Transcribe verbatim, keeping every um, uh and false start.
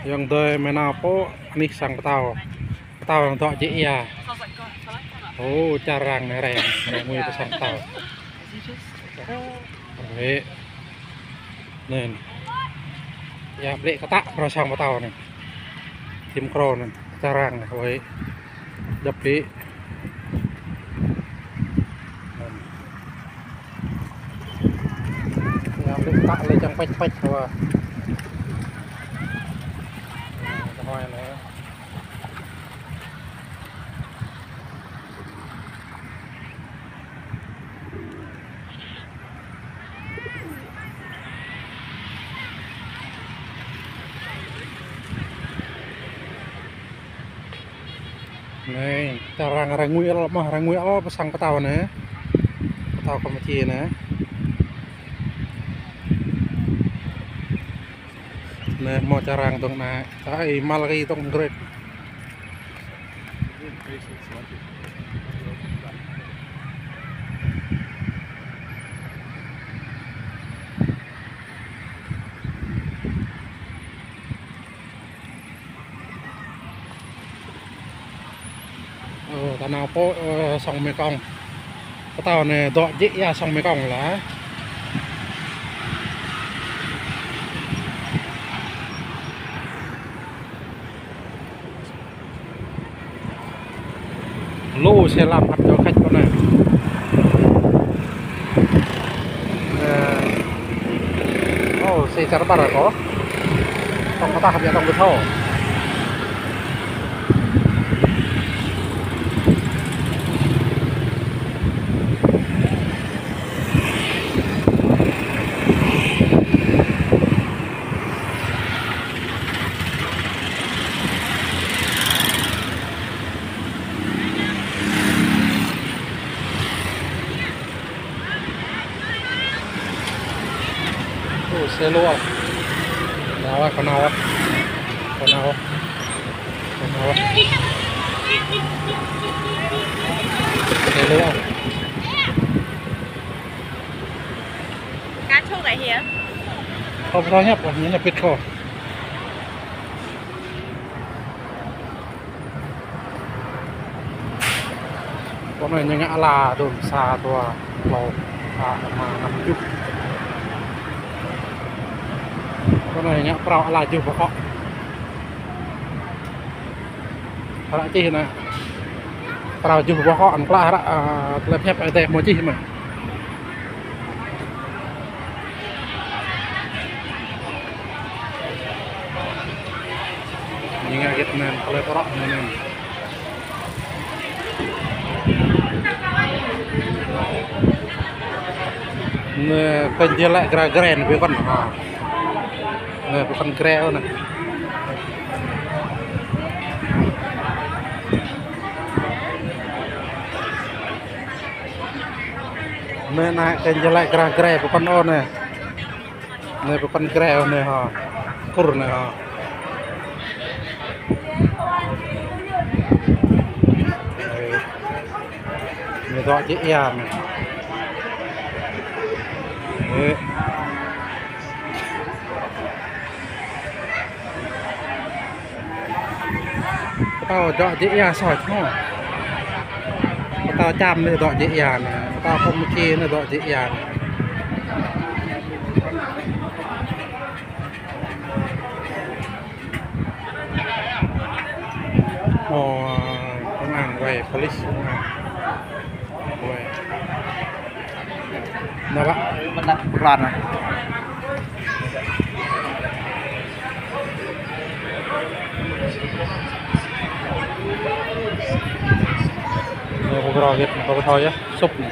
Yŏng dơi mơ̆ nao pô anih sang pơtao. Pơtao yŏng dŏ jĕ ia. Ô, čar arăng anai rai, rai ngui pơ sang pơtao. Rai. Anai. Ia ƀlĕ kơtă pơ sang pơtao anai. Tim krô anai, čar arăng anai, rai. Djŏp ƀlĕ. Ia ƀlĕ kơtă lĕ čang pĕč pĕč wa. Anai, anai. Anai, čar arăng, arăng ngui ăl mơ̆, arăng ngui ăl pơ sang pơtao anai. Pơtao Kơmpučia anai. Anai, hmâo čar arăng dŏng anai. Ai, mal kơ dŏng grek. Ơ, ta nao pô, ơ, sông Mekong. Pơtao anai dŏ jĕ ia sông Mekong lah. Lu xe lam hăt čô khač kơ anai. Ơ, ô, xe čar ƀar kơ. Tŏng pơtah biă tŏng pơthâo. Ô, xe lu ah. Nao ah, kơ nao ah. Kơ nao ah. Kơ nao ah. Xe lu ah. Cá trúc ở here. Không sao nhấp, nhấp bịt kho. Kơ anai ñu ngă ala dôm sa dua klâo, a, rơma năm tơjuh. Kơ anai ngă phrâo ala tơjuh boh akŏ. Hră čih anai. Phrâo tơjuh boh akŏ, anŭn klă hră, a, tơlơi pơhiăp Ơi Adai hmâo čih mơ̆n. Ñu ngă hơget anŭn, tơlơi pơrŏ anŭn. Anai, kơ jơlĕ gra-, grê anai, ƀơi kŏn, ha. Anai, ƀơi kŏn grê anai. Anai, anai, kơ jơlĕ gra-, grê, ƀơi kŏn anai. Anai pơpăn grê anai hă. Kur anai hă. Anai dŏ jĕ ia anai. Anai. Pơtao dŏ jĕ ia soh hmâo. Pơtao Čam anai dŏ jĕ ia anai. Pơtao Kơmpučia anai dŏ jĕ ia anai. Ơ, công an wai, police công an. Wai. Anai lă. Mơnăp pran anai. Anai pơgrô hơget, pơgrô thâo yơh, sŭp anai.